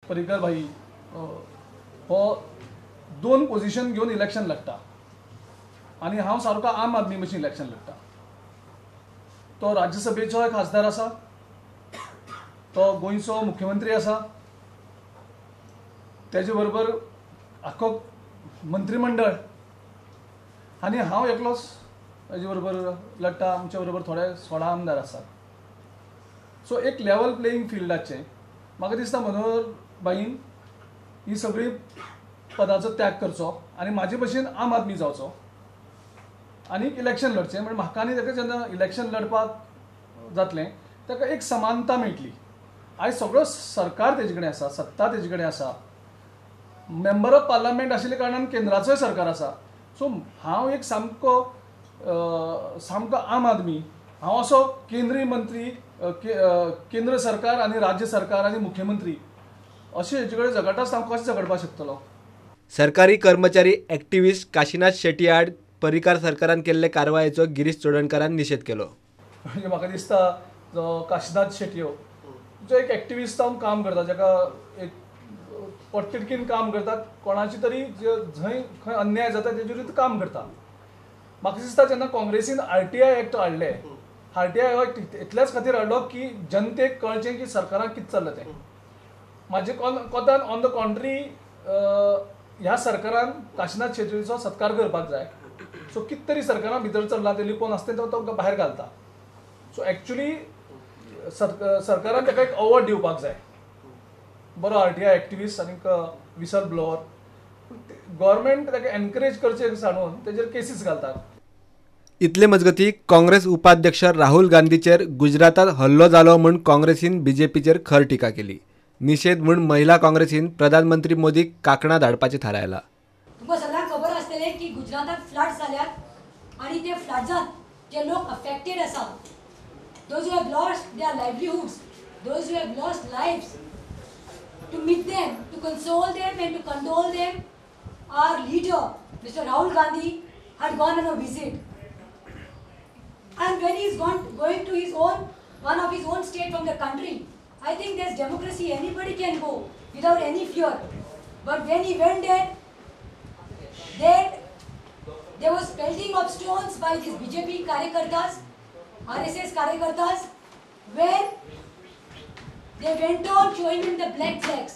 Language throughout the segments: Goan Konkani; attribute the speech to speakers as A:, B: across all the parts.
A: पर्रीकर भाई हो 2 पोजिशन घेवन इलेक्शन लढटा आनी हांव सारको आम आदमी भशेन इलेक्शन लढटा. तो राज्यसभेचोय खासदार आसा, तो गोंयचो मुख्यमंत्री आसा, तेजे बरोबर आख्खो मंत्रीमंडळ आनी हांव एकलोच तेजे बरोबर लढटा. आमच्या बरोबर थोडे 16 आमदार आसात. सो एक लेवल प्लेईंग फिल्डाचें म्हाका दिसता मनोहर भाईन ही सगळी पदाचो त्याग करचो आनी म्हाजे भशेन आम आदमी जावचो आनी इलेक्शन लढचें. म्हणजे म्हाका आनी ताका जेन्ना इलेक्शन लढपाक जातलें ताका एक समानता मेळटली. आयज सगळो सरकार तेजे कडेन आसा, सत्ता तेजे कडेन आसा, मेंबर ऑफ पार्लमेंट आशिल्ल्या कारणान केंद्राचोय सरकार आसा. सो हांव एक सामको सामको आम आदमी, हांव असो केंद्रीय मंत्री, केंद्र सरकार आनी राज्य सरकार आनी मुख्यमंत्री अशें हेजे कडेन झगडटा आसतना हांव कशें झगडपाक शकतलो?
B: सरकारी कर्मचारी एक्टिविस्ट काशीनाथ शेट्टी आड पर्रीकार सरकारान केल्ले कारवायेचो गिरीश चोडणकारान निशेध केलो.
A: म्हणजे म्हाका दिसता जो काशीनाथ शेटयो जो एक एक्टिविस्ट जावन काम करता, जाका एक पोटतिडकीन काम करता, कोणाची तरी जंय खंय अन्याय जाता तेजे विरुद्ध काम करता. म्हाका दिसता जेन्ना काँग्रेसीन आरटीआय एक्ट हाडले, आरटीआय एक्ट इतल्याच खातीर हाडलो की जनतेक कळचें की सरकारान कितें चल्लां तें. म्हाजे कोतान ऑन the कॉन्ट्री ह्या सरकारान काशीनाथ शेटयेचो सत्कार करपाक जाय. सो कितें तरी सरकारान भितर चल्लां तें लिपोवन आसता तें तो भायर घालता. सो एक्चुली सरकारान ताका एक अवॉर्ड दिवपाक जाय, बरो आरटीआय एक्टिविस्ट आनी विसल ब्लोअर. गव्हर्मेंट ताका एनकरेज करचें सांडून तेजेर केसीस घालतात.
B: इतले मजगती काँग्रेस उपाध्यक्ष राहुल गांधीचेर गुजरातात हल्लो जालो म्हूण काँग्रेसीन बीजेपीचेर खर टिका केली. निशेध म्हूण महिला काँग्रेसीन प्रधानमंत्री मोदीक कांकणां धाडपाचें थारायलां.
C: तुमकां सगळ्यांक खबर आसतलें की गुजरातात फ्लड जाल्यात आनी ते फ्लड्सांत जे लोक अफेक्टेड आसा, those who have lost their livelihoods, those who have lost lives, to meet them, to console them and to condole them, our leader, Mr. Rahul Gandhi, had gone on a visit. And when he is going to his own, one of his own state from the country, I think there's democracy, anybody can go without any fear. But when he went there, there was pelting of stones by these BJP karyakartas, RSS karyakartas, where they went on showing him the black flags.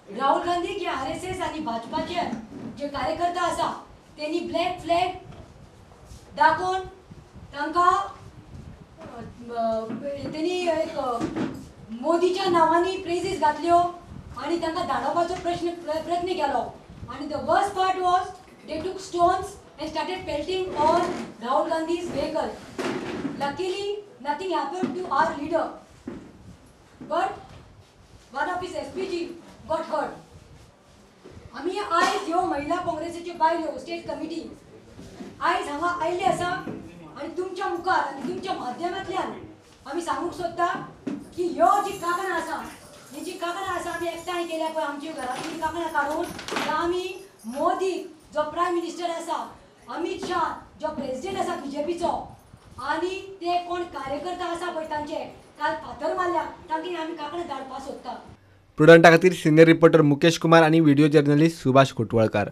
C: Rahul Gandhi K RSS आणि भाजपाचे जे कार्यकर्ता आसा तेनी ब्लॅक फ्लॅग दाखोवन तांकां तेनी एक मोदीच्या नांवांनी प्रेजीस घातल्यो आनी तांकां धाडोवपाचो प्रयत्न केलो. आनी the worst part was they took stones and started pelting on Rahul Gandhi's vehicle. Luckily nothing happened to our leader, but one of his SPG got hurt. आमी आयज ह्यो महिला काँग्रेसीच्यो बायलो स्टेट कमिटी आयज हांगा आयिल्ले आसा आनी तुमच्या मुखार आनी तुमच्या माध्यमांतल्यान आमी सांगूंक सोदता की ह्यो जी कांकणां आसा, ही जी कांकणां आसा आमी एकठांय केल्या पळय आमच्या घरांतली कांकणां काडून, आमी मोदी जो प्रायम मिनिस्टर आसा, अमित शाह जो प्रेजिडेंट आसा बीजेपीचो, आनी ते कोण कार्यकर्ता आसा पळय तांचे काल फातर मारल्या तांकां आमी कांकणां धाडपाक सोदता.
B: प्रुडंटा खातीर सिनियर रिपोर्टर मुकेश कुमार आणि व्हिडिओ जर्नलिस्ट सुभाष कोटवळकर.